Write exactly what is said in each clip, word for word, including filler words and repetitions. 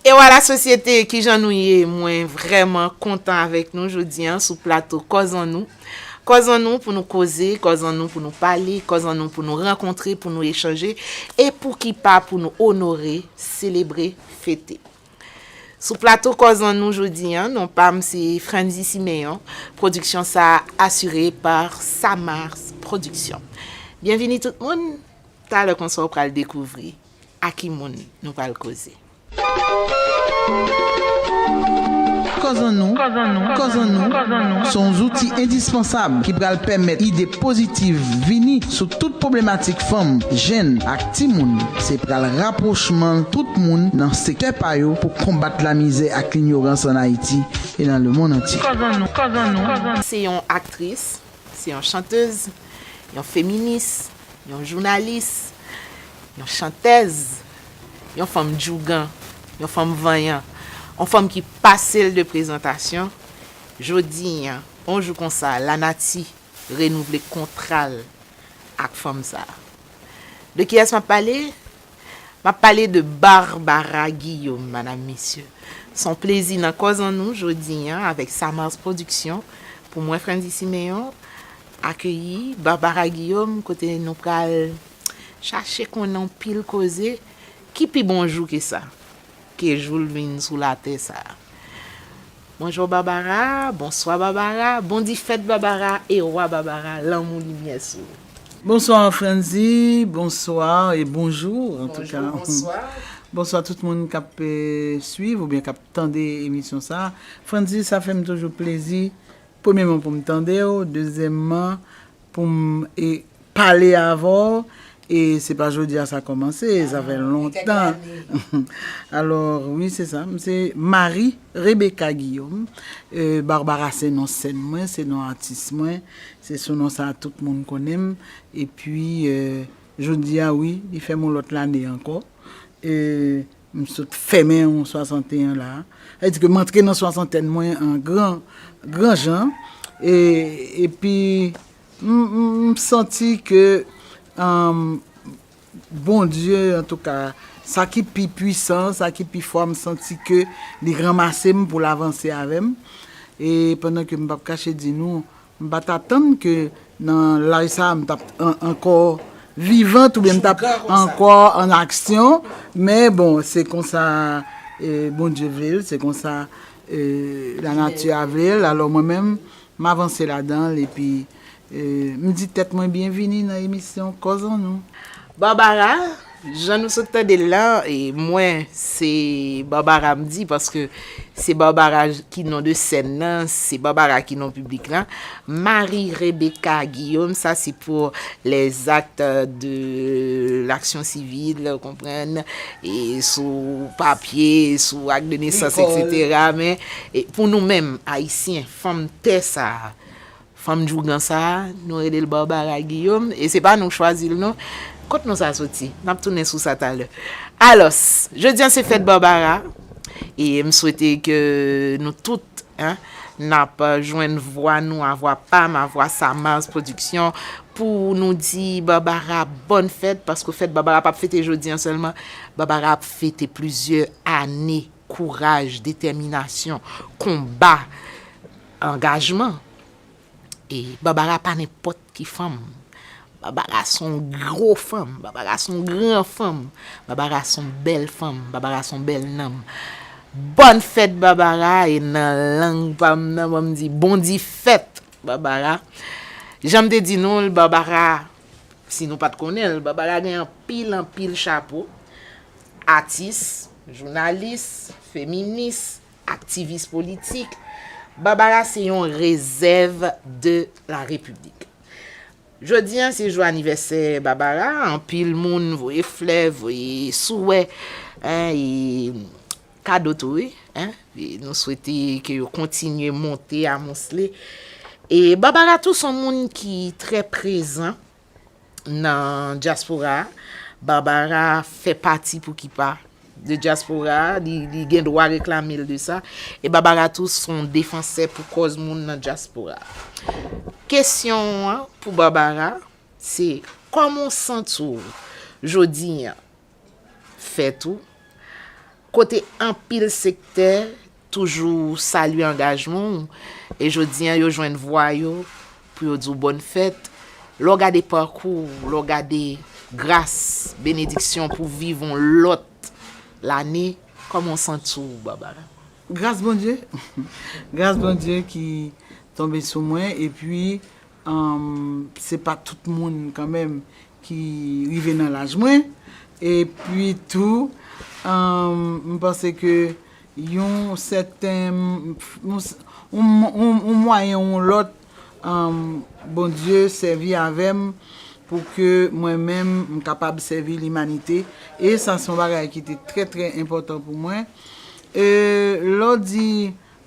E wala sosyete, kijan nou ye? Mwen vrèman kontan avèk nou jodi a sou plato Kòz an nou. Kòz an nou pou nou koze, kòz an nou pou nou pale, kòz an nou pou nou rankontre, pou nou echanje, e pouki pa pou nou onore, selebre, fete. Sou plato Kòz an nou jodi a, non pa m se Frandy Siméon, pwodiksyon sa a asire pa Samars Production. Byenvini tout moun, talè konsa w pral dekouvri a ki moun nou pral koze. Kòz an nou, kòz an nou, se yon zouti endispansab ki pral pèmèt ide pozitiv vini sou tout pwoblematiki fanm, jenn ak timoun. Se pral rapwochman tout moun nan sektè pa yo pou konbat lamizè ak linyorans an Ayiti e nan lemonn antye. Kòz an nou, kòz an nou. Se yon aktris, se yon chantèz, yon feminis, yon jounalis, yon chantèz, yon fanm djougan, yon fanm vanyan, yon fanm ki pase l de prezantasyon. Jodi a, yon jou konsa, lanati renouvle kontra l ak fanm sa a. De kiyès m ap pale? M ap pale de Barbara Guillaume, madam, mesye. Se yon plezi nan Kòz an nou jodi a avèk Samars Production pou mwen, Frandy Siméon, akeyi Barbara Guillaume, kote nou pral chache konnen anpil koze. Ki pi bon jou ke sa? Ke jou l vin sou latè sa a. Bonjou Barbara, bonswa Barbara, bondi fèt Barbara, e wa Barbara, lanmou limyè sou ou. Bonswa Frandy, bonswa e bonjou, antouka. Bonjou, bonswa. Bonswa tout moun k ap, eh, swiv oubyen k ap tande emisyon sa a. Frandy, sa fè m toujou plezi, premyèman pou m tande w, dezyèmman, pou m, e, pale avè w, e se pa jodi a sa kòmanse, sa fè lontan. Alò, wi, se sa. M se Marie Rebecca Guillaume. E, Barbara se non sèn mwen, se non atis mwen, se sou non sa a tout moun konnen m. Epi, e, jodi a, wi, li fè m yon lòt lane ankò. E, m sot fèmen yon swasanteyen la. Sa vle di ke m antre nan swasantèn mwen an gran, gran jan. E, epi, m, m, m santi ke, um, Bondye, antouka, sa ki pi pwisan, sa ki pi fò, m santi ke li ranmase m pou l avanse avè m. E pandan ke m p ap kache di nou, m pa t atann ke nan laj sa a, m t ap an-, ankò vivan, oubyen m t ap ankò an aksyon. Men bon, se konsa, e, Bondye vle l, se konsa, e, lanati a vle l. Alò, mwen menm, m avanse ladan l, epi, e, m di tèt mwen byenvini nan emisyon Kòz an nou. Barbara, jan nou sot tande l lan, e, mwen, se Barbara m di, paske se Barbara ki non de sèn nan, se Barbara ki non piblik lan. Marie Rebecca Guillaume, sa se pou les actes de l'action civile, ou konprann, e sou papye, sou ak de nesans, etsetera. Men, e, pou nou menm, Ayisyen, fanm tè sa a, fanm djougan sa a, nou rele l Barbara Guillaume, e se pa nou k chwazi l non. Kot non sa soti? N ap tounen sou sa talè. Alòs, jodi a se fèt Barbara, e m swete ke nou tout, en, n ap jwenn vwa nou a vwa pa m, a vwa Samars Production, pou nou di Barbara bòn fèt, paske fèt Barbara p ap fete jodi a sèlman, Barbara ap fete plizyè ane kouraj, detèminasyon, konba, angajman. E Barbara pa nenpòt ki fanm. Barbara se yon gwo fanm. Barbara se yon gran fanm. Barbara se yon bèl fanm. Barbara se yon bèl nanm. Bòn fèt Barbara, e nan lang pa m nan, ban m di bondye fèt Barbara. Jan m te di nou l, Barbara, si nou pa t konnen l, Barbara gen anpil, anpil chapo. Atis, jounalis, feminis, aktivis politik. Barbara se yon rezèv de la Repiblik. Jodi a, se jou anivèsè Barbara. Anpil moun voye flè, voye souwè, en, e kado tou, wi, en. E nou swete ke yo kontinye monte, amonse. E Barbara tou se yon moun ki trè prezan nan dyaspora a. Barbara fè pati pou ki pa de dyaspora a, li, li gen dwa reklame l de sa. E Barbara tou se yon defansè pou kòz moun nan dyaspora a. Kesyon an pou Barbara, se kòman w santi w jodi a, fèt ou? kote anpil sektè toujou salye angajman w, e jodi a yo jwenn vwa yo pou yo di w bòn fèt. Lè w gade pakou w, lè w gade gras, benediksyon pou viv yon lòt lane, kòman w santi w, Barbara? Gras Bondye. Gras Bondye ki tonbe sou mwen, epi, um, se pa tout moun kanmenm ki rive nan laj mwen. Epi tou, um, m panse ke yon sèten, yon, yon, yon mwayen ou yon lòt, um, Bondye sèvi avè m pou ke mwen menm m kapab sèvi limanite. E sa se yon bagay ki te trè, trè enpòtan pou mwen. E lè w di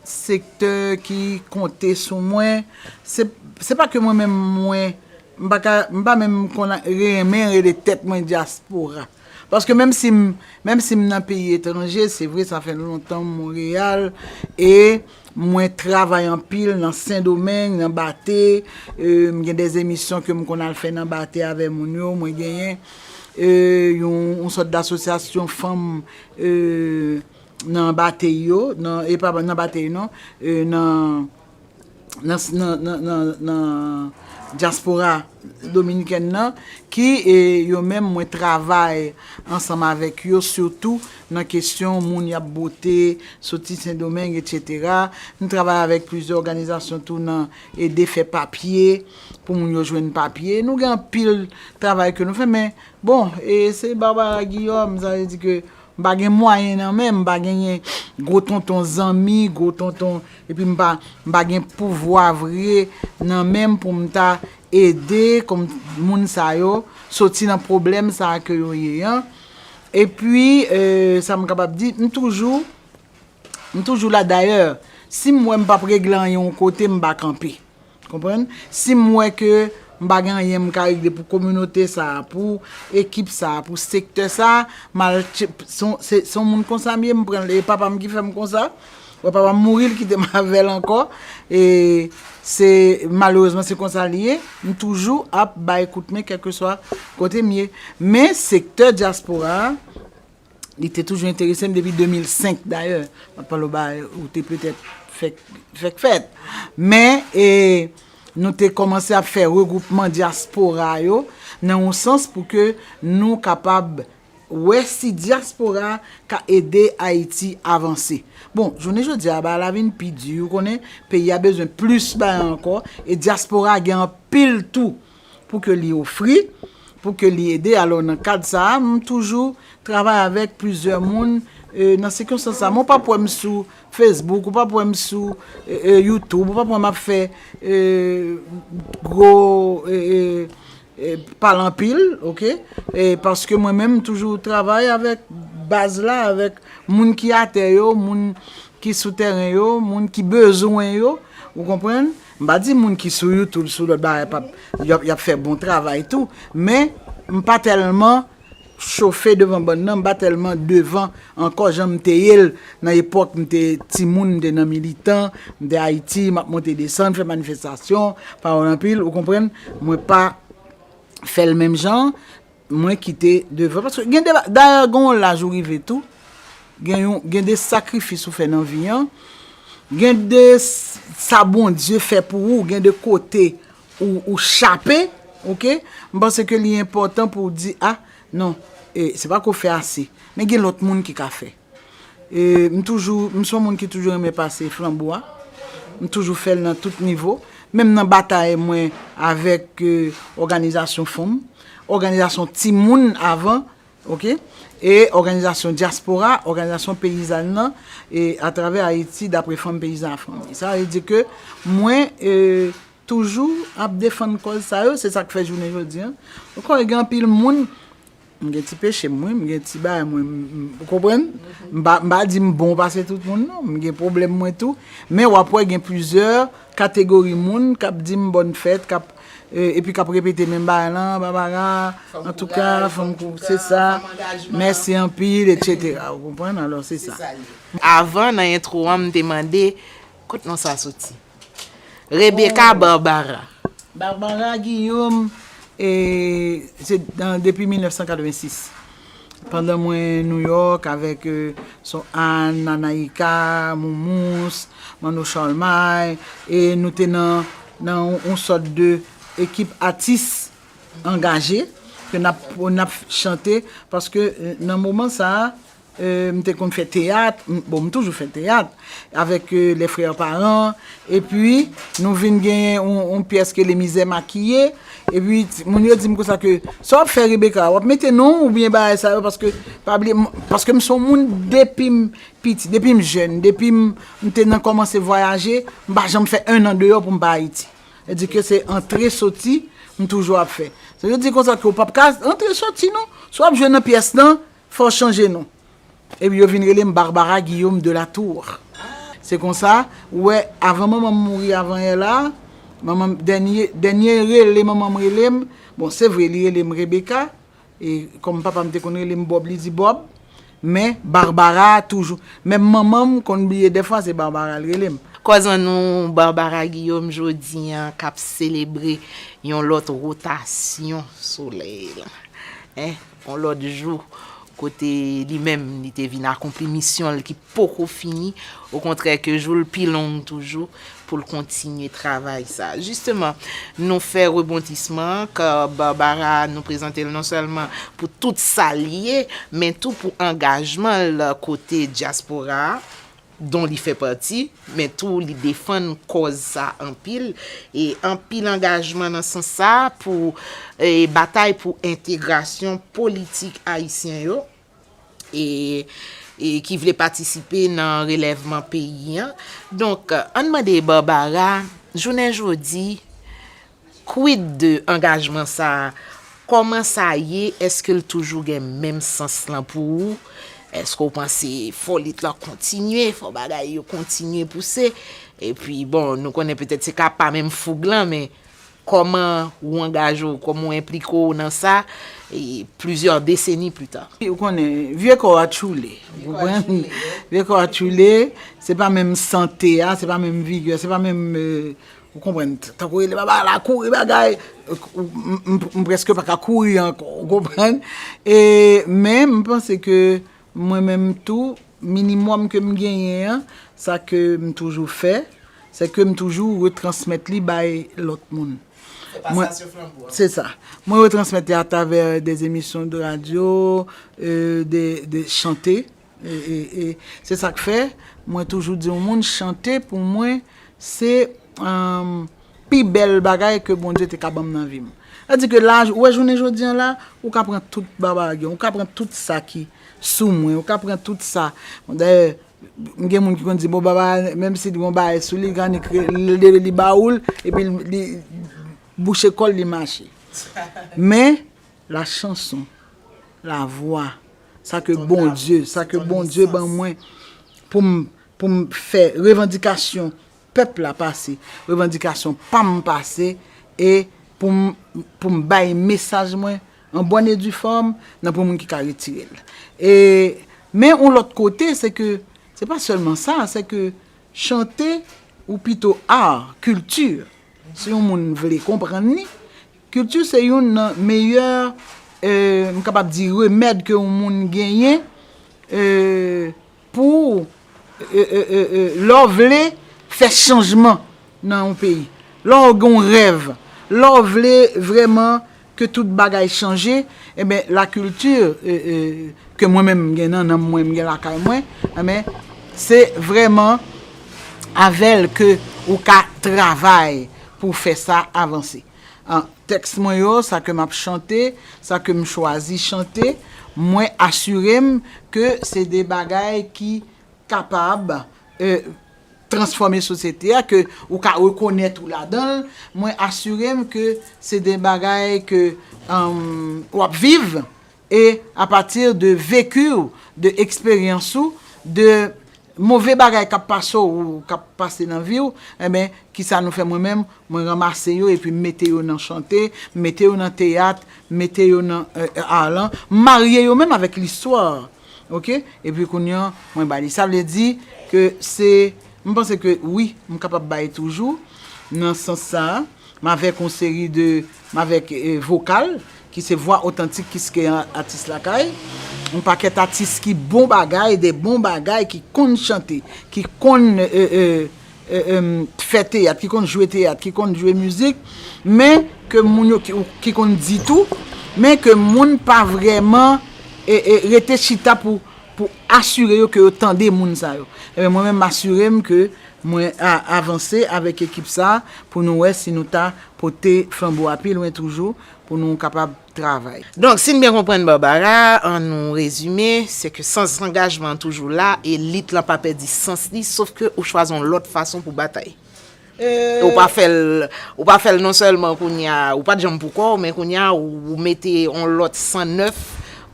sektè ki konte sou mwen, se, se pa ke mwen menm mwen, m pa ka, m pa menm konn renmen rele tèt mwen dyaspora. Paske menm si m, menm si m nan peyi etranje, se vre, sa fè lontan m Monreyal, e mwen travay anpil nan Sendomeng, nan Bate, e, m gen de emisyon ke m konn al fè nan Bate avè moun yo, mwen genyen, e, yon, yon sòt dasosyasyon fanm, e, nan Batey yo, nan, e pa nan Batey non, e, nan, nan, nan, nan, nan, nan dyaspora dominikèn nan, ki, e, yo menm mwen travay ansanm avèk yo, sitou nan kesyon moun y ap bote, soti Sendomeng, etsetera. Nou travay avèk plizyè òganizasyon tou nan ede fè papye, pou moun yo jwenn papye. Nou gen anpil travay ke nou fè, men bon, e se Barbara Guillaume, sa vle di ke m pa gen mwayen nan men m, m pa genyen gwo tonton zanmi, gwo tonton, epi m pa, m pa gen pouvwa vre nan men m pou m ta ede kòm moun sa yo soti nan pwoblèm sa ke yo ye an. Epi, e, sa m kapab di, m toujou, m toujou la. Dayè, si m wè m p ap regle anyen yon kote, m pa kanpe. Konprann? Si m wè ke m pa gen anyen m ka regle pou kominote sa a, pou ekip sa a, pou sektè sa a, m al tche-, se yon, se, se yon moun konsa m ye, m pran l, e papa m ki fè m konsa. Wè papa m mouri, l kite m avè l ankò. E se, malerezman, se konsa l ye. M toujou ap bay kout men, kèlkeswa kote m ye. Men sektè dyaspora a, li te toujou enterese m depi de mil senk dayè. M ap pale w bagay ou te petèt fèk, fèk fèt. Men, e, nou te kòmanse ap fè regwoupman dyaspora yo nan yon sans pou ke nou kapab wè si dyaspora ka ede Ayiti avanse. Bon, jounen jodi a, bagay la vin pi di, ou konnen, peyi a bezwen plis bagay ankò, e dyaspora gen anpil tou pou ke li ofri, pou ke li ede. Alò, nan kad sa a, m toujou travay avèk plizyè moun, e, nan sikonstan sa a. Men w p ap wè m sou Facebook, ou p ap wè m sou, e, e, YouTube, ou p ap wè m ap fè, e, gwo, e, e, e, pale anpil, oke? E, paske mwen menm, m toujou travay avèk baz la, avèk moun ki atè yo, moun ki sou tèren yo, moun ki bezwen yo, ou konprann? M pa di moun ki sou YouTube, sou lòt bagay, p ap, y ap, y ap fè bon travay tou, men m pa tèlman chofe devan bann nan, m pa tèlman devan ankò jan m te ye l nan epòk m te timoun, m te nan militan, m te Ayiti, m ap monte desann, fè manifestasyon, pawòl anpil, ou konprann? Mwen pa fè l menm jan, mwen kite devan. Paske gen de, dayè, gen yon laj ou rive tou, gen yon, gen de sakrifis ou fè nan vi an, gen de s-, sa Bondye fè pou ou, gen de kote ou, ou chape, oke? M panse ke li enpòtan pou w di, a, non, e, se pa ke w fè ase, men gen lòt moun ki ka fè. E, m toujou, m se yon moun ki toujou renmen pase flanbo a. M toujou fè l nan tout nivo. Menm nan batay mwen avèk, e, òganizasyon fanm, òganizasyon timoun avan, oke? E òganizasyon dyaspora, òganizasyon peyizàn nan, e atravè Ayiti, daprè fanm peyizàn a fanm. Sa vle di ke mwen, e, toujou ap defann kòz sa yo, se sa k fè jounen jodi a. Ou konnen gen anpil moun, m gen ti peche m, wi, m gen ti bagay mwen, m, m, ou konprann? M pa, m pa di m bon pase tout moun, non, m gen pwoblèm mwen tou, men w ap wè gen plizyè kategori moun k ap di m bòn fèt, k ap, e, epi k ap repete menm bagay lan, Barbara, antouka, fanm kou, se sa, mèsi anpil, etsetera. Ou konprann? Alò, se sa. Avan, nan entwo an, m te mande, kot non sa soti? Rebecca Barbara. Barbara Guillaume, e, se nan, depi mil nèf san katrevensis. Pandan mwen Nouyòk avèk euh, Son Ann, Nanaika, Moumous, Manno Charlemagne, e nou te nan, nan yon, yon sòt de ekip atis angaje ke n ap, n ap chante, paske euh, nan moman sa a, euh, m te konn fè teyat, m- bon, m toujou fè teyat, avèk euh, les frères parents, epi nou vin genyen yon, yon pyès ke Les Misères Maquillées, epi ti- moun yo di m konsa ke sa w ap fè Rebecca, w ap mete non w oubyen bagay sa yo, paske pa bliye, m- paske m se yon moun depi m piti, depi m jèn, depi m m te nan kòmanse vwayaje, m pa janm fè en an deyò pou m pa Ayiti. Sa di ke se antre soti, m toujou ap fè. Sa vle di konsa ke w p ap ka antre soti non. Si w ap jwe nan pyès lan, fò w chanje non. Epi yo vin rele m Barbara Guillaume de la Tour. Se konsa, ou wè, avan manman m mouri avan yè la, manman m, dènye, dènye rele manman m rele m, bon, se vre, li rele m Rebecca, e kòm papa m te konn rele m Bob, li di Bob, men Barbara toujou. Menm manman m konn bliye dèfwa, se Barbara l rele m. Kòz an nou, Barbara Guillaume, jodi an, k ap selebre yon lòt wotasyon solèy la. En, yon lòt jou, kote li menm, li te vin akonpli misyon l ki poko fini, okontrè ke jou l pi long toujou pou l kontinye travay sa. Jisteman, nou fè rebondisman, ke Barbara, nou prezante l non sèlman pou tout sa l ye, men tou pou angajman l kote dyaspora a, don li fè pati, men tou li defann kòz sa anpil, e anpil angajman nan sans sa pou e, batay pou entegrasyon politik ayisyen yo, e, e ki vle patisipe nan relèvman peyi an. Donk, ann mande Barbara, jounen jodi, quid de angajman sa a? Kòman sa ye? Èske l toujou gen menm sans lan pou ou? Èske w panse fò lit lan kontinye, fò bagay yo kontinye pouse? Epi, bon, nou konnen petèt se ka pa menm foug lan, men kòman ou angaje w, kòman w enplike w nan sa, e plizyè deseni pli ta? Ou konnen, vye kò a tchoule, ou konprann? Vye kò a tchoule, se pa menm sante a, se pa menm vigè, se pa menm, euh, ou konprann, tankou rele baba la kouri bagay, m, m, m prèske pa ka kouri ankò, ou konprann? E, men, m panse ke mwen menm tou, minimòm ke m genyen an, sa ke m toujou fè, se ke m toujou retransmèt li bay lòt moun. Fè pasasyon flanbo a. Se sa. Mwen retransmèt li atravè de emisyon de radyo, euh, de, de chante. E, e, e se sa k fè, mwen toujou di yon moun, chante pou mwen, se, euh, pi bèl bagay ke Bondye te ka ban m nan vi m. Sa di ke la, ou wè jounen jodi an la, ou ka pran tout Barbara Guillaume, ou ka pran tout sa ki sou mwen, ou ka pran tout sa. Dayè, m gen moun ki konn di, bon, Barbara, menm si li gon bagay sou li, li ka annik re- leve li ba ou l, epi li, li bouche kò l, li mache. Men, la chanson, la vwa, sa ke Bondye, sa ke Bondye ban mwen pou m, pou m fè revandikasyon pèp la pase, revandikasyon pa m pase, e pou m, pou m bay mesaj mwen an bòn e di fòm nan pou moun ki ka retire l. E, men yon lòt kote, se ke, se pa sèlman sa, se ke chante, ou pito art, kilti, si yon moun vle konprann li, kilti se youn nan meyè, euh, m kapab di, remèd ke yon moun genyen, euh, pou, euh, euh, euh, euh, lè w vle fè chanjman nan yon peyi, lè w gen yon rèv, lè w vle vrèman ke tout bagay chanje, enben, lakilti, euh, euh, ke mwen menm m gen nan nanm mwen, m gen lakay mwen, enben, se vrèman avè l ke ou ka travay pou fè sa avanse. An, tèks mwen yo, sa ke m ap chante, sa ke m chwazi chante, mwen asire m ke se de bagay ki kapab, euh, transfòme sosyete a, ke ou ka rekonèt ou ladan l. Mwen asire m ke se de bagay ke, euh, w ap viv, e apati de veki w, de eksperyans ou, de move bagay k ap pase w, k ap pase nan vi w, enben, kisa nou fè mwen menm? Mwen ranmase yo epi m mete yo nan chante, m mete yo nan teyat, m mete yo nan, euh, art lan, m marye yo menm avèk listwa. Oke? Epi kounye a, mwen ba li. Sa vle di ke se, m panse ke wi, m kapab bay toujou, nan sans sa a, m avèk yon seri de, m avèk, eh, vokal, ki se vwa otantik, ki se atis lakay. Yon pakèt atis ki bon bagay, de bon bagay, ki konn chante, ki konn, e, e, e, e, fè teyat, ki konn jwe teyat, ki konn jwe mizik, men ke moun yo ki, ki konn di tou, men ke moun pa vrèman, e, e, rete chita pou, pou asire yo ke yo tande moun sa yo. Ebyen, mwen menm, m asire m ke mwen a, avanse avèk ekip sa pou nou wè si nou ta pote flanbo a pi lwen toujou pou nou kapab travay. Donk, si n byen konprann Barbara, an nou rezime, se ke sans angajman an toujou la e lit lan pa pèdi sans li, sof ke ou chwazi yon lòt fason pou batay. E ou pa fè l, ou pa fè l non sèlman kounye a, ou pa t janm pou kò w, men kounye a, ou, ou mete yon lòt san nèf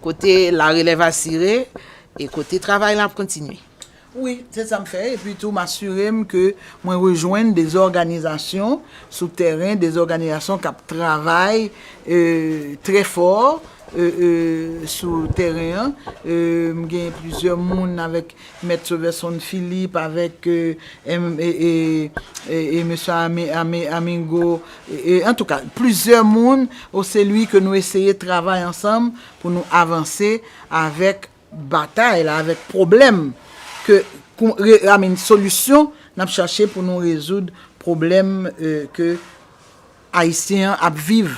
kote larelèv asire e kote travay la ap kontinye. Wi, se sa m fè. Epi tou, m asire m ke mwen rejwenn de zòganizasyon sou tèren, de zòganizasyon k ap travay, e, trè fò, e, e, sou tèren an. E, m gen plizyè moun avèk Mèt Sauveur Son Philippe, avèk, e, em, e, e, e, e mesye Ami-, Ami-, Amingo, e, e, antouka, plizyè moun, o se li ke nou eseye travay ansanm pou nou avanse avèk batay la, avèk pwoblèm ke, kou-, re-, I mean, solisyon n ap chache pou nou rezoud pwoblèm, e, ke Ayisyen an ap viv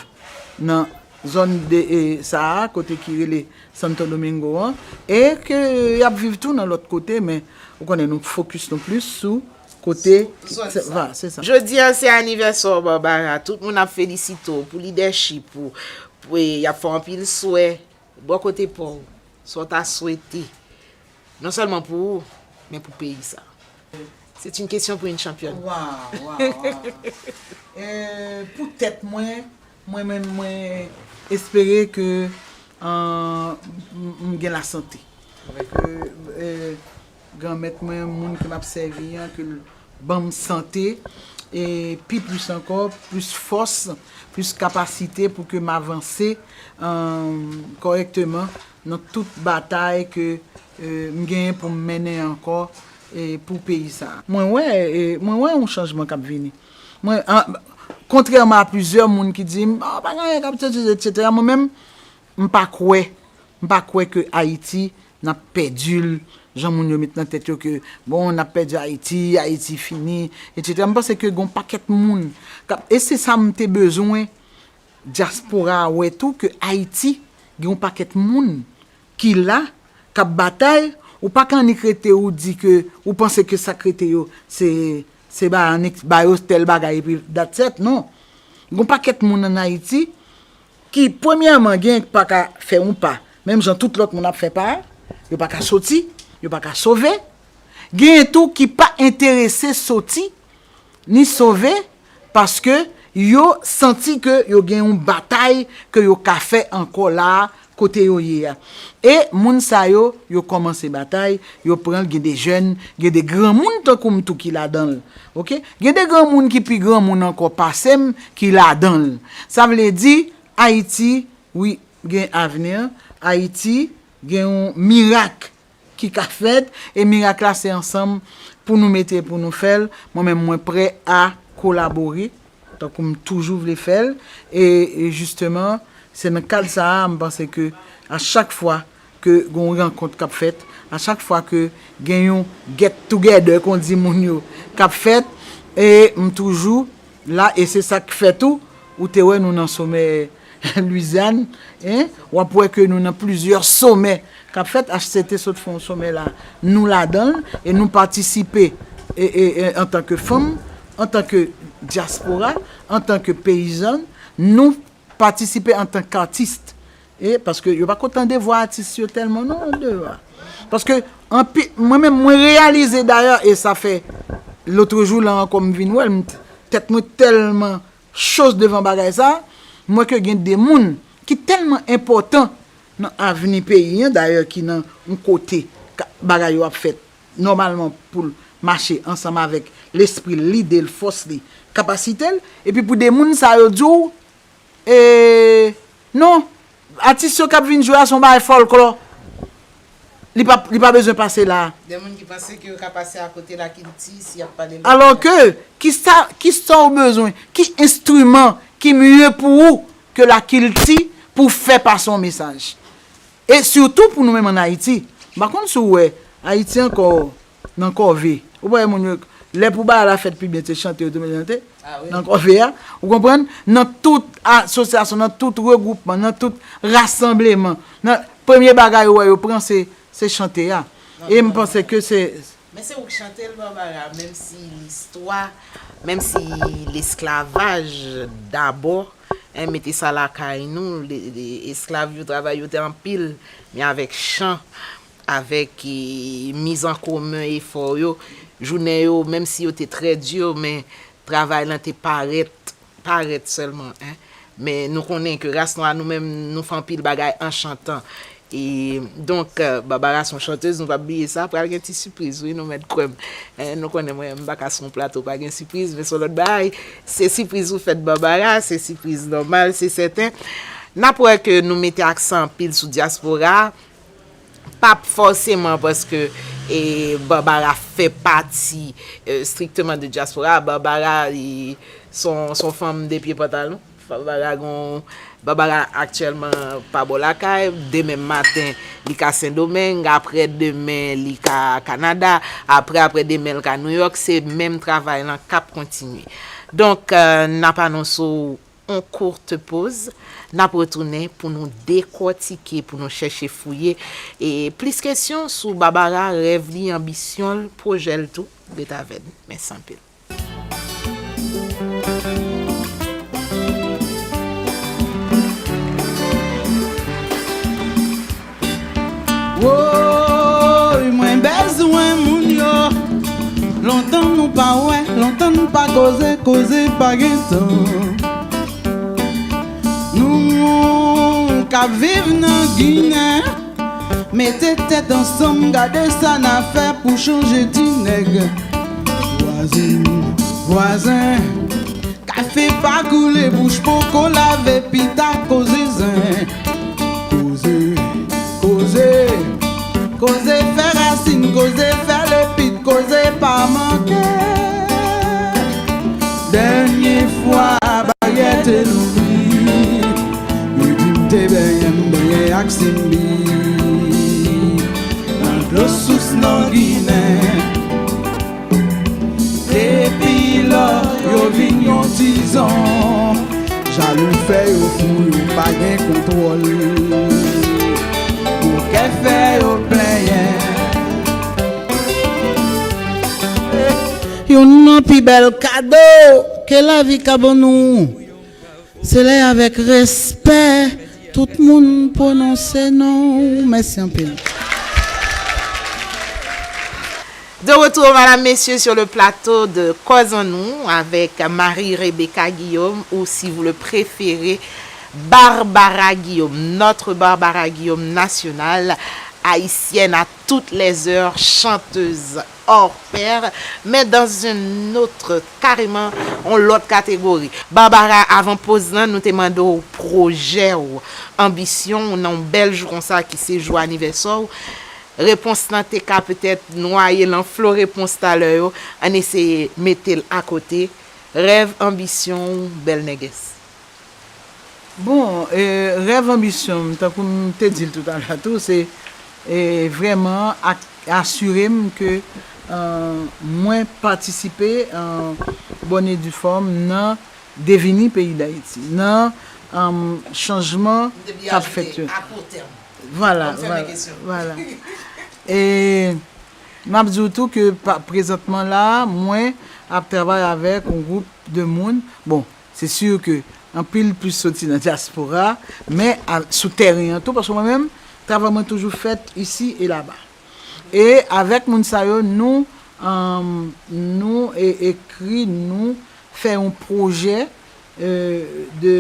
nan zòn de, e, sa a, kote ki rele Santo Domingo an, e ke y ap viv tou nan lòt kote, men ou konnen nou fokis nou plis sou kote, sou zòn sa. Va, se sa. Jodi a se anivèsè w, Barbara. Tout moun ap felisite w pou lidèchip ou, pou, e, y ap fè w anpil swè. Bò kote pa w, sa w ta swete, non sèlman pou ou, men pou peyi sa? C'est une question pour une championne. Waw, waw, waw. E, pou tèt mwen, mwen menm, mwen espere ke, e, m, m gen lasante. Ke, e, Granmèt mwen, moun ke m ap sèvi an, ke l ban m sante, e pi plis ankò, plis fòs, plis kapasite pou ke m avanse, e, kòrèkteman nan tout batay ke, e, m genyen pou m mennen ankò, e, pou peyi sa a. Mwen wè, e, mwen wè yon chanjman k ap vini. Mwen, an, kontrèman a plizyè moun ki di m, "Ah, pa gen anyen k ap change," etsetera, mwen menm, m pa kwè, m pa kwè ke Ayiti, n ap pèdi l, jan moun yo met nan tèt yo ke, bon, n ap pèdi Ayiti, Ayiti fini, etsetera. M panse ke gon pakèt moun k ap, e se sa m te bezwen, dyaspora a wè tou ke Ayiti, gen yon pakèt moun ki la, k ap batay, ou pa ka annik rete ou di ke ou panse ke sa k rete yo, se, se ba annik ba yo tèl bagay epi that's it, non. Gon pakèt moun ann Ayiti ki, premyèman, gen pa ka fè yon pa, menm jan tout lòt moun ap fè pa, yo pa ka soti, yo pa ka sove. Genyen tou ki pa enterese soti, ni sove, paske yo santi ke yo gen yon batay ke yo ka fè ankò la a, kote yo ye a. E moun sa yo, yo kòmanse batay, yo pran l, gen de jèn, gen de granmoun tankou m tou ki ladan l. Oke? Gen de granmoun ki pi granmoun ankò pase m ki ladan l. Sa vle di, Ayiti, wi, gen avni. Ayiti, gen yon mirak ki ka fèt, e mirak la se ansanm pou nou mete pou nou fè l. Mwen menm, mwen prè a kolabore, tankou m toujou vle fè l. E, e jisteman, se nan kad sa a, m panse ke a chak fwa ke gen yon rankont k ap fèt, a chak fwa ke gen yon get together, kon di moun yo, k ap fèt, e m toujou la, e se sa k fè tou, ou te wè nou nan somè Lwizyàn, en, w ap wè ke nou nan plizyè somè k ap fèt. H C T sot fè yon somè la, nou ladan l, e nou patisipe, e, e, e, antanke fanm, antanke dyaspora, antanke peyizàn, nou patisipe antanke atis. E paske yo pa ko tande vwa atis yo tèlman non deyò a. Paske anpi-, mwen menm, mwen reyalize dayè, e sa fè lotrejou la ankò m vin wè l, m t-, tèt mwen tèlman cho devan bagay sa, m wè ke gen de moun ki tèlman enpòtan nan avni peyi an, dayè ki nan yon kote ka-, bagay yo ap fèt nòmalman pou l mache ansanm avèk lespri l, lide l, fòs li, kapasite l, epi pou de moun sa yo di w, e, non, atis yo k ap vin jwe a se yon bagay fòlklò. Li pa, li pa bezwen pase la. De moun ki panse ke yo ka pase akote lakilti si y ap pale lòt bagay. Alò ke, kisa, kisa w bezwen? Ki enstriman ki mye pou ou ke lakilti pou w fè pase yon mesaj? E sitou pou nou menm ann Ayiti. M pa konn si w wè, Ayiti ankò nan kòve. Ou pa wè moun yo, lè pou bagay la fèt pi byen, se chante yo te chante nan kòve a. Ou konprann? Nan tout asosyasyon, nan tout regwoupman, nan tout rasanbleman, nan, premye bagay ou wè yo pran, se, se chante a. E m panse ke se, Men se ou k chante l, Barbara, menm si listwa, menm si lesklavaj dabò, en, mete sa lakay nou, esklav yo, travay yo te anpil, men avèk chan, avèk miz an komen efò yo, jounen yo, menm si yo te trè di, men travay lan te parèt, parèt sèlman, en. Men nou konnen ke ras nwa nou menm, nou fè anpil bagay an chantan. E, donk, Barbara se yon chantez, nou p ap bliye sa, pral gen ti sipriz, wi, nou mèt kwè m. En, nou konnen mwen, m pa ka sou yon plato, pa gen sipriz, men se yon lòt bagay. Se sipriz ou fèt Barbara, se sipriz nòmal, se sèten. N ap wè ke nou mete aksan anpil sou dyaspora, p ap fòseman paske e, Barbara fè pati e, strikteman de dyaspora. Barbara e, se yon fanm de pye pantalon. Barbara gon, Barbara aktyèlman pa bò lakay, demen maten li ka Sendomeng, aprè demen li ka Kanada, aprè aprè demen l ka Nouyòk, se menm travay lan k ap kontinye. Donk, n ap anonse w yon kout poz, n ap retounen pou nou dekòtike, pou nou chèche fouye e plis kesyon sou Barbara, rèv li, anbisyon l, pwojè l tou. Ret avè n. Mèsi anpil. Woy, mwen bezwen moun yo. Lontan nou pa wè, lontan nou pa koze, koze pa gen tan. Nou k ap viv nan Ginen, mete tèt ansanm, gade sa n a fè pou chanje ti nèg. Vwazen, vwazen, kafe pa koule, bouch poko lave, pita koze zen. Koze, koze, koze fè rasin, koze fè lepit, koze pa manke. Dènye fwa baryè te louvri, yo di m te benyen, m benyen ak Simbi. Nan dlo sous nan Ginen, depi lò yo vin yon tizon, jalou fè yo fou, yo pa gen kontwòl. Bokè fè yo plenyen. Youn nan pi bèl kado ke lavi ka ban nou, se lè avèk respè tout moun pwononse non w. Mèsi anpil. De retour, madame, messieurs, sur le plateau de Koz Annou avec Marie Rebecca Guillaume, ou si vous le préférez, Barbara Guillaume, notre Barbara Guillaume nationale, haïtienne à toutes les heures, chanteuse hors pair, mais dans une autre, carrément, yon lòt kategori. Barbara, avan poz lan, nou te mande w pwojè w, anbisyon w nan yon bèl jou konsa ki se jou anivèsè w. Repons lan te ka petèt nwaye lan flo repons talè yo. Ann eseye mete l akote. Rèv, anbisyon w, bèl nègès. Bon, e, rèv, anbisyon m, tankou m te di l toutalè tou, se e, vrèman ak, asire m ke e, mwen patisipe e, bòn e di fòm nan devini peyi Dayiti, nan e, chanjman k ap fèt yo. Vwala, vwala, vwala. E m ap di w tou ke pa, prezantman la, mwen ap travay avèk yon gwoup de moun. Bon, se si ke anpil plis soti nan dyaspora, men a, sou tèren an tou, paske mwen menm, travay mwen toujou fèt isi e laba. E avèk moun sa yo, nou, e, nou e, ekri, nou fè yon pwojè e, de,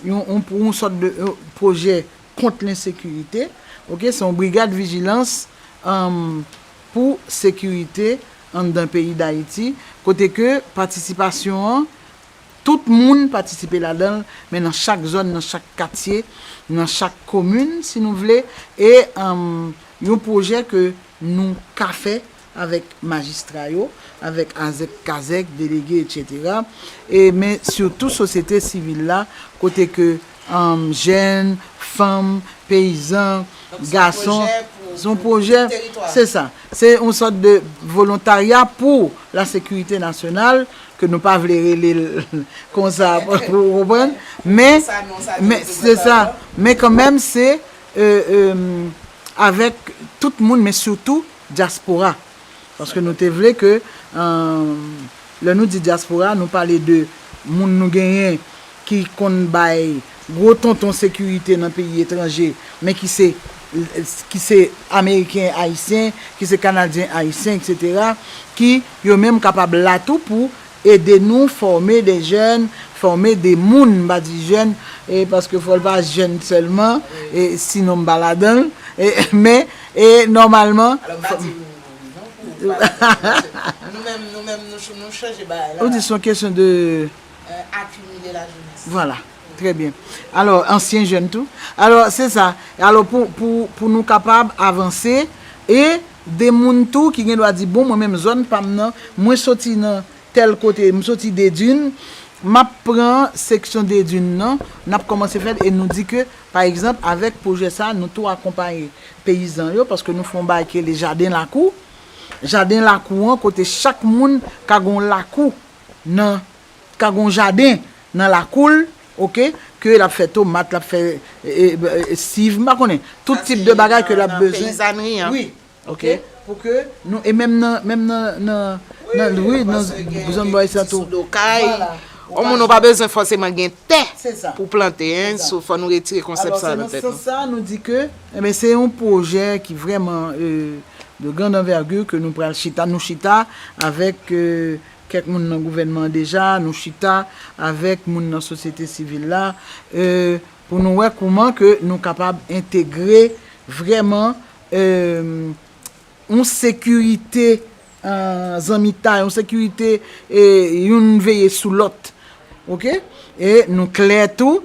yon, yon, yon sòt de e, pwojè kont lensekirite. Oke, se yon brigad vijilans e, pou sekirite anndan peyi Dayiti, kote ke patisipasyon an, tout moun patisipe ladan l, men nan chak zòn, nan chak katye, nan chak komin, si nou vle, e e, yon pwojè ke nou ka fè avèk majistra yo, avèk azèk, kazèk, delege, etsetera. E, men sitou sosyete sivil la, kote ke um, jèn, fanm, peyizan, gason. Se yon pwojè, se sa. Se yon sòt de volontarya pou la sekirite nasyonal, ke nou pa vle rele l konsa, ou konprann? Men, men se sa. Men kanmenm, se, euh, euh, avèk tout moun, men sitou dyaspora. Paske nou te vle ke, euh, lè nou di dyaspora, nou pale de moun nou genyen ki konn bay gwo tonton sekirite nan peyi etranje, men ki se, ki se ameriken ayisyen, ki se kanadyen ayisyen, etsetera, ki yo menm kapab la tou pou ede nou fòme de jèn, fòme de moun, m pa di jèn, e paske fò l pa jèn sèlman, e sinon m pa ladan l, e, men, e nòmalman, Alò, m pa di ou non pou ou pa, nou menm, nou menm, nou, nou chanje bagay la. Ou di se yon kesyon de Euh, akimile lajenès. Vwala, trè byen. Alò, ansyen jèn tou. Alò, se sa. Alò, pou, pou, pou nou kapab avanse, e de moun tou ki gen dwa di, bon, mwen menm zòn pa m nan, mwen soti nan tèl kote, m soti Dedin, m ap pran seksyon Dedin nan, n ap kòmanse fè l, e nou di ke, pa egzanp, avèk pwojè sa, nou tou akonpaye peyizan yo, paske nou fè yon bagay ki rele jaden lakou. Jaden lakou an, kote chak moun ka gen yon lakou nan, ka gen yon jaden nan lakou l, oke, ke l ap fè tomat, l ap fè, e, e, e, siv, m pa konnen, tout tip de bagay ke l ap bezwen. Peyizanri an. Wi, oke, pou ke nou, e menm nan, menm nan, nan, nan, wi, nan zòn bò isit tou. Vwala. Yon moun ou pa bezwen fòseman gen tè pou plante, en, so fò nou retire konsèp sa nan tèt nou. Alò, se nan sans sa, nou di ke, enben, se yon pwojè ki vrèman, euh, de grande envergure ke nou pral chita, nou chita avèk, euh, kèk moun nan gouvènman an deja, nou chita avèk moun nan sosyete sivil la, euh, pou nou wè kouman ke nou kapab entegre vrèman, euh, yon sekirite, euh, zanmitay, yon sekirite, e youn veye sou lòt. Oke? E nou klè tou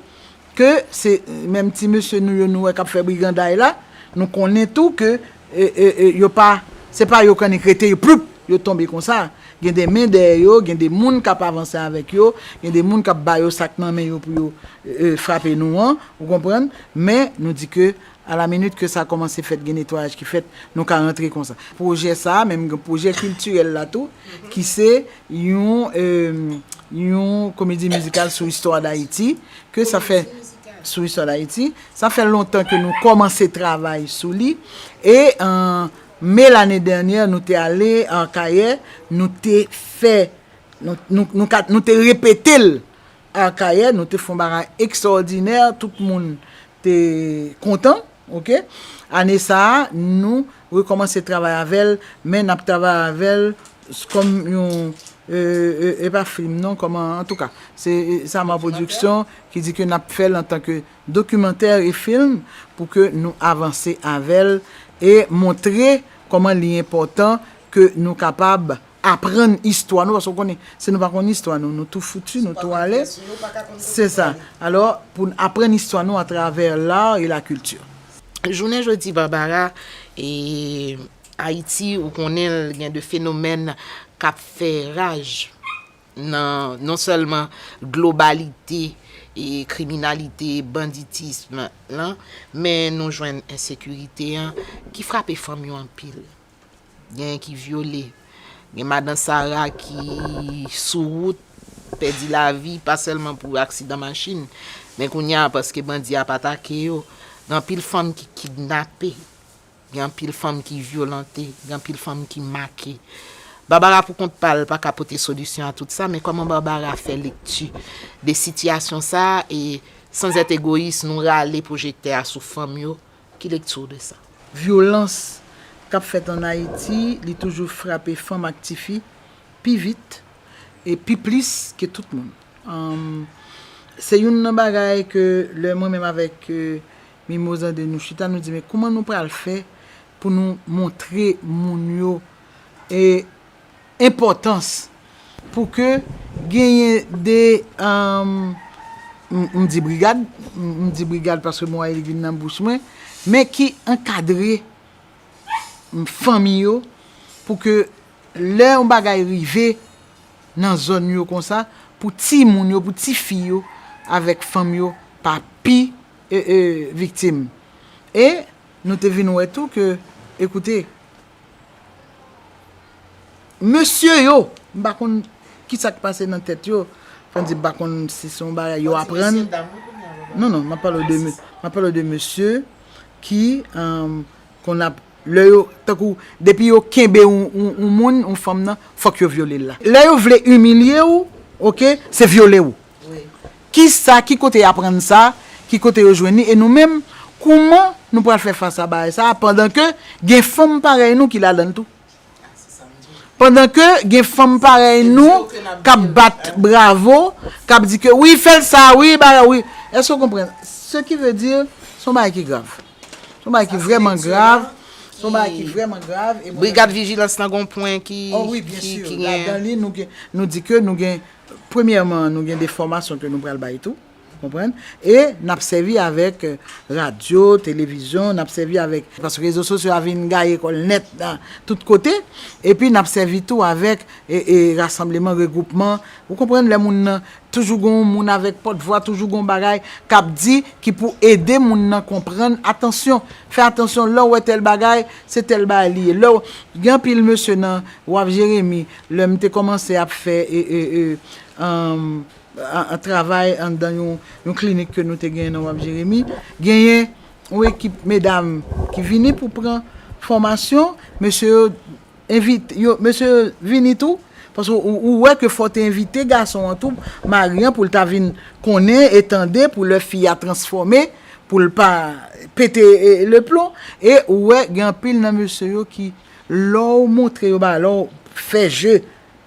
ke se menm ti mesye nou yo nou wè k ap fè briganday la, nou konnen tou ke, e, e, e, yo pa, se pa yo k annik rete, yo ploup, yo tonbe konsa. Gen de men dèyè yo, gen de moun k ap avanse avèk yo, gen de moun k ap ba yo sa k nan men yo pou yo, e, e, frape nou an, ou konprann? Men, nou di ke a la minit ke sa kòmanse fèt, gen netwayaj ki fèt, nou ka rantre konsa. Pwojè sa a, menm gen pwojè kiltirèl la tou, ki se yon, e, yon komedi mizikal sou istwa Dayiti, ke sa fè, sou istwa Dayiti. Sa fè lontan ke nou kòmanse travay sou li. E, an me lane dènyè, nou te ale Akayè, nou te fè, nou, nou, nou ka, nou te repete l Akayè, nou te fè yon bagay ekstraòdinè, tout moun te kontan, oke? Ane sa a, nou rekòmanse travay avè l, men n ap travay avè l kòm yon, e, e, e pa fim non, kòman, antouka, se, e, Sama Pwodiksyon ki di ke n ap fè l antanke dokimantè e fim pou ke nou avanse avè l e montre kòman li enpòtan ke nou kapab aprann istwa nou, paske w konnen, si nou pa konn istwa nou, nou tou fouti, nou tou ale. Se sa. Alò, pou n aprann istwa nou atravè l'art et la culture. Jounen jodi, Barbara, e, Ayiti, ou konnen l gen de fenomèn k ap fè raj nan non sèlman globalite e kriminalite, banditism lan, men nou jwenn ensekirite an ki frape fanm yo anpil. Gen ki vyole. Gen madan Sara ki sou wout, pèdi lavi, pa sèlman pou aksidan machin, men kounye a, paske bandi ap atake yo, gen anpil fanm ki kidnape, gen anpil fanm ki vyolante, gen anpil fanm ki make. Barbara, pou kont pa l, pa ka pote solisyon a tout sa, men kòman Barbara fè lekti de sitiyasyon sa a, e, sans être égoïste, nou rale pwojektè a sou fanm yo, ki lekti w de sa? Vyolans k ap fèt ann Ayiti, li toujou frape fanm ak tifi pi vit e pi plis ke tout moun. Anm, se youn nan bagay ke lè mwen menm avèk, e, Mimoz André nou chita, nou di, men kòman nou pral fè pou nou montre moun yo, e, enpòtans pou ke genyen de, anm, m, m di brigad, m, m di brigad paske mo a li vin nan bouch mwen, men ki ankadre, m, fanmi yo pou ke lè yon bagay rive nan zòn yo konsa, pou timoun yo, pou tifi yo avèk fanm yo pa pi e, e, viktim. E nou te vin wè tou ke, ekoute, mesye yo, m pa konn kisa k pase nan tèt yo, fò n di m pa konn si se yon bagay yo aprann. Non, non, m ap pale w de, m ap pale w de mesye ki, um, konn ap, lè yo, tankou, depi yo kenbe yon, yon, yon moun, yon fanm nan, fòk yo vyole l la. Lè yo vle imilye w, oke, se vyole w. Kisa, ki kote y aprann sa, ki kote yo jwenn li, e nou menm, kouman nou pral fè fas a bagay sa, pandan ke gen fanm parèy nou ki ladan l tou? Pandan ke gen fanm parèy nou k ap bat bravo, k ap di ke wi, fè l sa, wi, bagay, wi. Èske w konprann? Ce qui veut dire, se yon bagay ki grav. Se yon bagay ki vrèman grav. Se yon bagay ki vrèman grav. E mwen Brigad vijilans lan gon pwen ki, oh, wi, byen ki, si, ki gen. Ladan li, nou gen, nou di ke nou gen, premyèman, nou gen de fòmasyon ke nou pral bay tou. Konprann? E n ap sèvi avèk, eh, radyo, televizyon, n ap sèvi avèk, paske rezo sosyo a vin gaye kò l nèt nan tout kote, epi n ap sèvi tou avèk, e, e, rasanbleman, regwoupman. Ou konprann, lè moun nan, toujou gon moun avèk pòtvwa, toujou gon bagay k ap di ki pou ede moun nan konprann, atansyon, fè atansyon, lè w wè tèl bagay, se tèl bagay li ye. Lè w, gen anpil mesye nan Waf Jeremi, lè m te kòmanse ap fè, e, e, e, anm, a, a travay anndan yon, yon klinik ke nou te genyen nan Waf Jeremi. Genyen yon ekip medam ki vini pou pran fòmasyon. Mesye yo envite, yo, mesye yo vini tou. Paske ou, ou wè ke fò w te envite gason an tou, mari an, pou l ta vin konnen e tande, pou lè fi a transfòme, pou l pa pete, e, le plon. E ou wè, gen anpil nan mesye yo ki, lè w montre yo bagay, lè w fè je,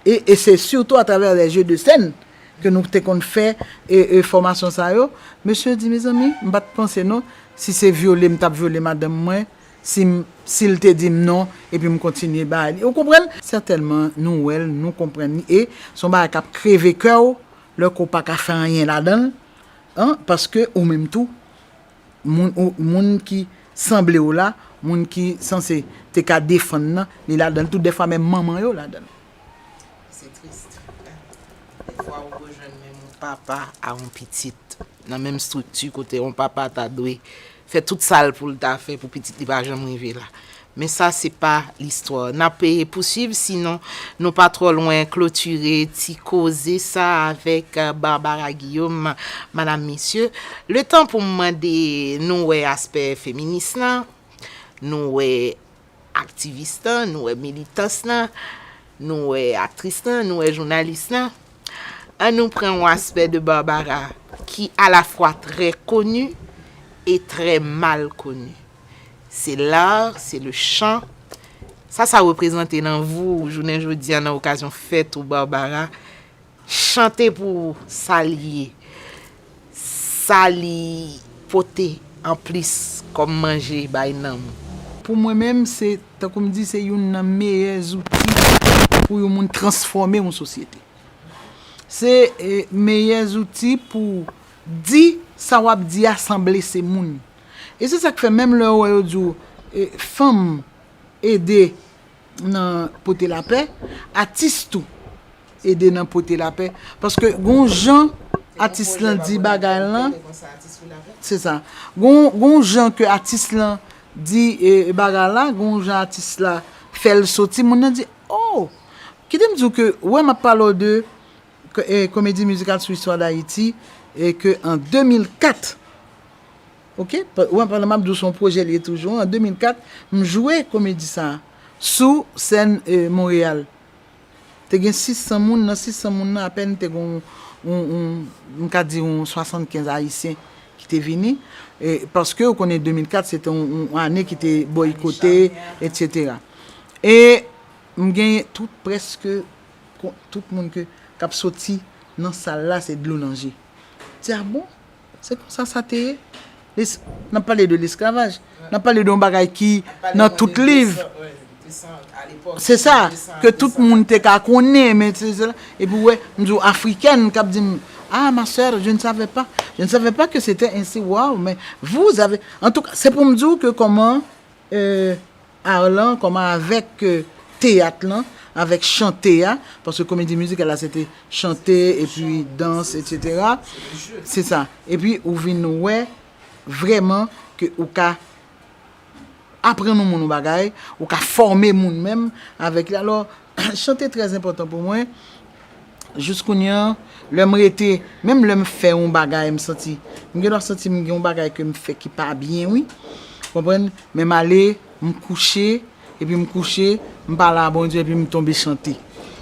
e, e se sitou atravè les jeux de scène ke nou te konn fè, e, e fòmasyon sa yo. Mesye di, mezanmi, m pa t panse non, si se vyole m t ap vyole madanm mwen, si m, si l te di m non, epi m kontinye bay li. Ou konprann? Sètènman, nou wè l, nou konprann li, e se yon bagay k ap kreve kè w, lè ke w pa ka fè anyen ladan l, an, paske ou menm tou, moun, ou, moun ki sanble w la, moun ki sanse te ka defann nan, li ladan l tou, dèfwa menm manman yo ladan l. Se tris. Dèfwa ou rejwenn menm yon papa a yon pitit nan menm estrikti kote yon papa ta dwe fè tout sa l pou l ta fè pou pitit li pa janm rive la. Men sa se pa listwa. N ap, eh, pouswiv, sinon nou pa twò lwen klotire ti koze sa avèk, eh, Barbara Guillaume, madam, mesye. Letan pou m mande, nou wè aspè feminis lan, nou wè aktivis lan, nou wè militans lan, nou wè aktris lan, nou wè jounalis lan. An nou pran yon aspè de Barbara ki alafwa trè koni e trè mal koni. Se lar, se le chan. Sa, sa reprezante nan vi w jounen jodi a, nan okazyon fèt ou, Barbara. Chante pou sa li ye, sa li pote anplis kòm manje bay nanm ou. Pou mwen menm, se, tankou m di, se youn nan meyè zouti pou yon moun transfòme yon sosyete. Se, e, meyè zouti pou di sa w ap di a san blese moun. E se sa k fè, menm lè w wè yo di w, e, fanm ede nan pote lapè, atis tou ede nan pote lapè. Paske gon jan atis lan di bagay lan, se sa. Gon, gon jan ke atis lan di, e, bagay la, gon jan atis la fè l soti, moun nan di, oh! Kite m di w ke, wè, m ap pale w de k-, e, komedi mizikal sou istwa Dayiti, e ke an de mil kat, oke, pa-, wè, pandan m ap di w se yon pwojè li ye toujou, an de mil kat, m jwe komedi sa a sou sèn, e, Monreyal. Te gen sis san moun, nan sis san moun nan, apèn te gen yon, yon, yon, m ka di yon swasannkenz Ayisyen ki te vini, e, paske ou konnen de mil kat se te yon, yon ane ki te boykote, etsetera. E m genyen tout, prèske, kon-, tout moun ke, k ap soti nan sal la, se dlo nan je. Di, a bon? Se konsa sa te ye? Lis-, n ap pale de lesklavaj. N ap pale de yon bagay ki nan tout liv. Se sa, ke tout moun te ka konnen, men se, se la. Epi, w wè, m di w, Afrikèn k ap di m, ah, ma sœur, je ne savais pas. Je ne savais pas que c'était ainsi. Waw, men vous avez, en tout cas, se pou m di w ke kòman, euh, art lan, kòman avèk, euh, teyat lan, avèk chante a, paske komedi mizikal la se te chante epi dans, etsetera. Se sa. Epi ou vin wè vrèman ke ou ka aprann yon moun yon bagay, ou ka fòme moun menm avèk li. Alò, chante trè enpòtan pou mwen. Jis kounye a, lè m rete, menm lè m fè yon bagay, m santi, m gen dwa santi m gen yon bagay ke m fè ki pa byen, wi. Konprann? Men m ale, m kouche, epi m kouche, m pale a Bondye, epi m tonbe chante.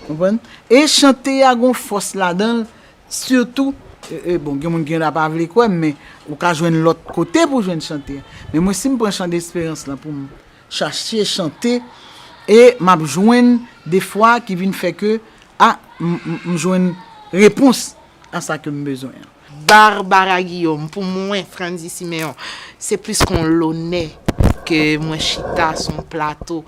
Konprann? E chante a gon fòs ladan l, sitou, e, e, bon, gen moun ki gen dwa pa vle kwè m, men ou ka jwenn lòt kote pou jwenn chante a. Men mwen, si m pran chan de esperans lan pou m chache chante, e m ap jwenn defwa ki vin fè ke, a, m, m, m jwenn repons a sa ke m bezwen an. Barbara Guillaume, pou mwen, Frandy Siméon, se plis kon lonè ke mwen chita sou yon plato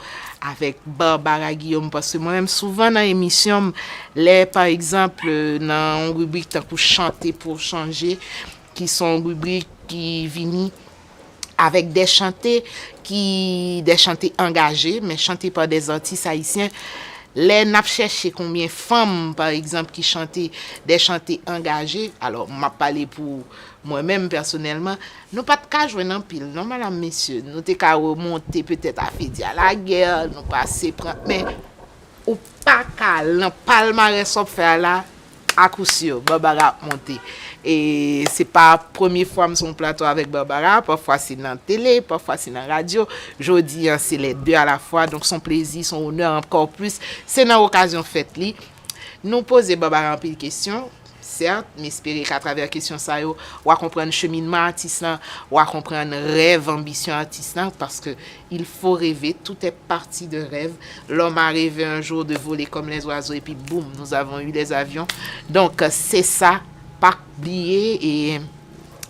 avèk Barbara Guillaume, paske mwen menm, souvan nan emisyon m, lè, pa egzanp, nan yon ribrik tankou Chante pou chanje, ki se yon ribrik ki vini avèk de chante ki, de chante angaje, men chante pa de atis ayisyen. Lè n ap chèche konbyen fanm, pa egzanp, ki chante de chante angaje, alò, m ap pale pou mwen menm pèsonèlman, nou pa t ka jwenn anpil, non, madam, mesye. Nou te ka remonte petèt a Fedi a la guerre, nou pase pran, men ou pa ka, nan palmarès w ap fè a la, akousir, Barbara ap monte. E se pa premye fwa m sou yon plato avèk Barbara, pafwa se nan tele, pafwa se nan radyo. Jodi a, se lè de alafwa, donk se yon plezi, se yon onè ankò plis. Se nan okazyon fèt li. Nou poze Barbara anpil kesyon, sèt, m espere ke atravè kesyon sa yo, w a konprann cheminman atis lan, w a konprann rèv, anbisyon atis lan, paske il faut rêver, tout est parti de rêve. L'homme a rêvé un jour de voler comme les oiseaux, epi boum, nous avons eu les avions. Donk, se sa, pa bliye, e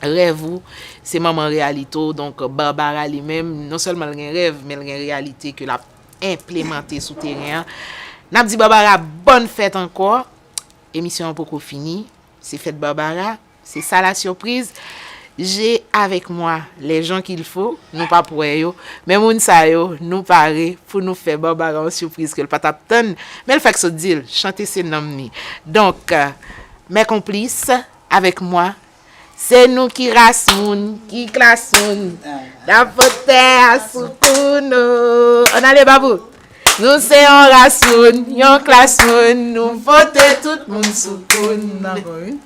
rèv ou, se manman reyalite w. Donk, Barbara li menm, non sèlman l gen rèv, men l gen reyalite ke l ap enplemante sou teren an. N ap di Barbara bòn fèt ankò. Emisyon an poko fini. Se fèt Barbara. Se sa la surprise. J'ai avec moi les gens qu'il faut. Nou p ap wè yo. Men moun sa yo, nou pare pou nou fè Barbara yon sipriz ke l pa t ap tann. Men l fèk sot di l, chante se nanm li. Donk, euh, mes complices, avec moi, se nou ki ras moun, ki klas moun. N ap fout tè a sou kou nou. Ann ale, Babou. Nou se yon ras moun, yon klas moun, nou pote tout moun sou kou n. Dakò, wi.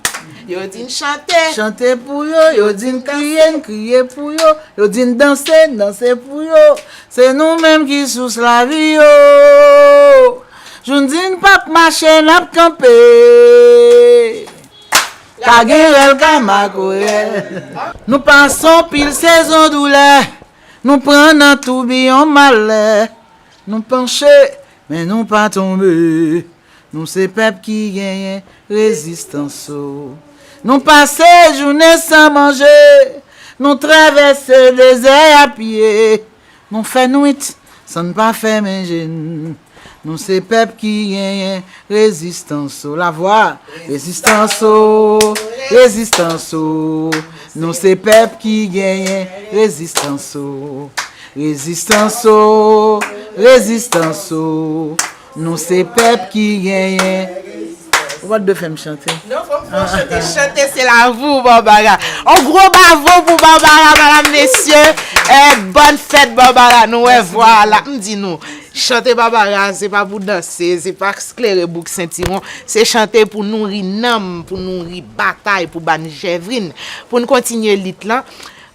Yo di n chante. Chante pou yo, yo di n kriye, n kriye pou yo. Yo di n danse, n danse pou yo. Se nou menm ki sous lavi yo. Jou n di n p ap mache, n ap kanpe. Ka gen rèl, ka makorèl. Nou pase anpil sezon doulè. Nou pran nan toubiyon malè. Nou panche, men nou pa tonbe. Nou se pèp ki genyen rezistans, o. Nou pase jounen san manje. Nou travèse dezè a pye. Nou fè nwit san n pa fèmen je n. Nou se pèp ki genyen rezistans, o. Lavwa. Rezistans, o. Rezistans, o. Nou se pèp ki genyen rezistans, o. Rezistans, o. Rezistans, o. Nou se pèp ki genyen. Ou pa t dwe fè m chante. Non, fò m fè w chante. Chante, se lavi w, Barbara. On gwo bravo pou Barbara, madam, mesye. Eh, bòn fèt, Barbara. Nou wè vwa la. M di nou, chante Barbara, se pa pou danse, se pa klere bouk sentiwon. Se chante pou nouri nanm, pou nouri batay, pou ba n jèvrin, pou n kontinye lit lan.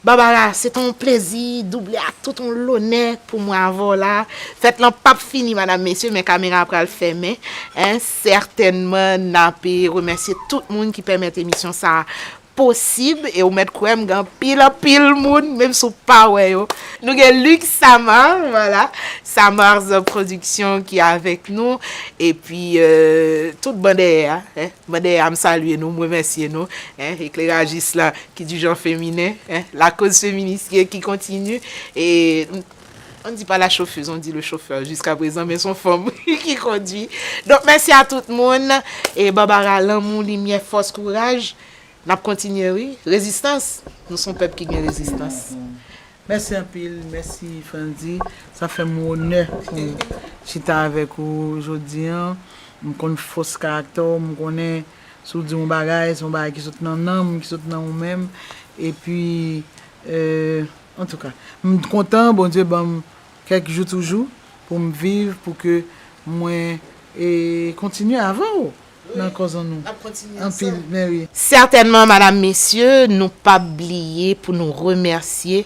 Barbara, se te yon plezi double ak tout yon lonè pou mwen avè w la. Fèt lan p ap fini, madam, mesye, men kamera pral fèmen. En, sètènman, n ape remèsye tout moun ki pèmèt emisyon sa a posib. E ou mèt kwè m gen anpil, anpil moun, menm si w pa wè yo. Nou gen Luc Samar, vwala. Samar's Production ki avèk nou. Epi, euh, tout ban dèyè a, en. Ban dèyè a, m salye nou, m remèsye nou. En, eklerajis la, ki di jan feminen, en, la cause féministe ki, ki kontinye. E, on dit pas la chauffeuse, on dit le chauffeur jusqu'à présent, men se yon fanm ki kondwi. Donk, mèsi a tout moun. E Barbara, lanmou, limyè, fòs, kouraj. N ap kontinye, wi. Rezistans. Nou se yon pèp ki gen rezistans. Mèsi anpil, mèsi Frandy. Sa fè m onè pou m chita avèk ou jodi a. M konn fòs karaktè w, m konnen si w di yon bagay, se yon bagay ki sot nan nanm, ki sot nan ou menm. Epi, euh, antouka, m kontan, Bondye ban m kèk jou toujou pou m viv, pou ke mwen e kontinye avè w nan kòz an nou. N ap kontinye ansanm. Anpil, men wi. Sètènman, madam, mesye, nou p ap bliye pou nou remèsye,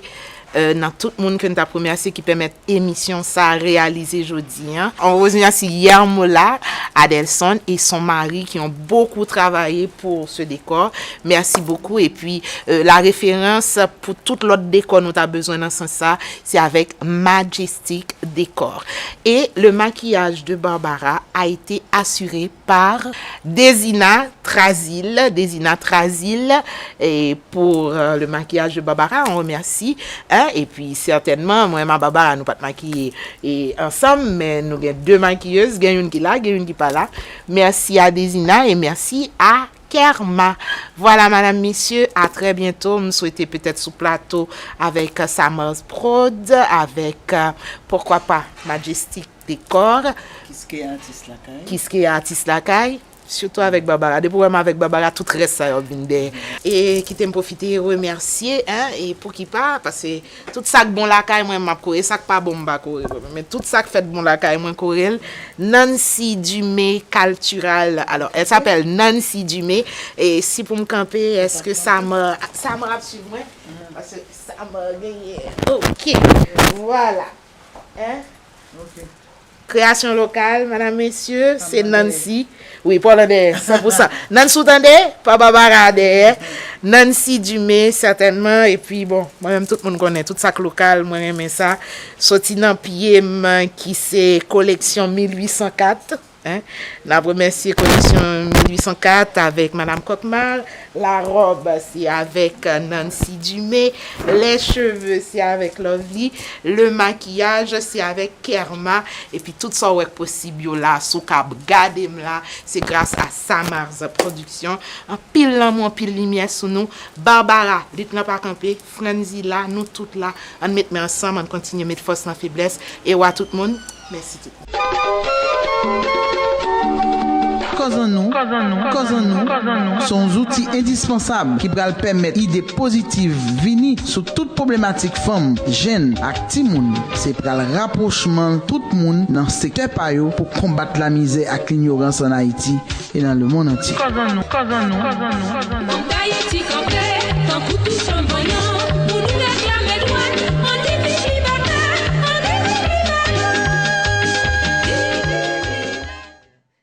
euh, nan tout moun ke n t ap remèsye ki pèmèt émission ça réalisé jodi, hein. On remercie Yermola Adelson et son mari qui ont beaucoup travaillé pour ce décor. Merci beaucoup. Et puis, euh, la référence pour tout lòt décor nou ta bezwen nan sans sa, c'est avec Majestic Décor. Et le maquillage de Barbara a été assuré par Désina Trazil. Désina Trazil, et pour, euh, le maquillage de Barbara, on remercie, hein, et puis certainement, mwen, ma Barbara, nou pa t makiye e ansanm, men nou gen de makiyez, gen youn ki la, gen youn ki pa la. Mèsi a Désina et mèsi a Kerma. Voilà, madam, mesye, à très bientôt. M swete petèt sou plato avèk, euh, Samars Prod, avèk, euh, pourquoi pas, Majestic Décor. Kiske atis lakay. Kiske atis lakay. Sitou avèk Barbara. Depi w wè m avèk Barbara, tout rès sa yo ap vin dèyè. E kite m pwofite remèsye, hein, e pou ki pa, paske tout sa k bon lakay mwen, m ap kore, sa k pa bon, m pa kore. Men tout sa k fèt bon lakay mwen, kore l. Nancy Dumé Cultural. Alors, elle s'appelle Nancy Dumé. E si pou m kanpe, èske Samar, Samar ap swiv mwen? Paske Samar genyen. Ok. Voilà. Hein? Ok. Kreyasyon lokal, madam, mesye, se Nancy. Wi, pa w nan dèyè, san pou san. Nancy, ou tande? Pa Barbara dèyè. Nancy Dumé, sètènman. Epi, bon, mwen menm, tout moun konnen, tout sa k lokal, mwen renmen sa. Soti nan pye m, ki se koleksyon mil uit san kat. Hein? N ap remèsye koleksyon mil uit san kat avèk madam Kokmar. La robe, se avèk, euh, Nancy Dumé. Les cheveux, se avèk Lovely. Le maquillage, se avèk Kerma. Epi tout sa w wè k posib yo la, si w ka ap gade m la, se gras a Samars Production. Anpil lanmou, anpil limyè sou nou. Barbara, lit lan pa kanpe. Franzy la, nou tout la. Ann met men ansanm, ann kontinye met fòs nan feblès. E w a tout moun, mèsi tout. Kòz an nou, kòz an nou, kòz an nou, se yon zouti endispansab ki pral pèmèt ide pozitiv vini sou tout pwoblematik fanm, jèn ak timoun. Se pral rapwochman tout moun nan sektè pa yo pou konbat lamizè ak linyorans ann Ayiti e nan lemonn antye. Kòz an nou, kòz an nou, kòz an nou, kòz an nou. Fòk Ayiti kanpe, tankou tout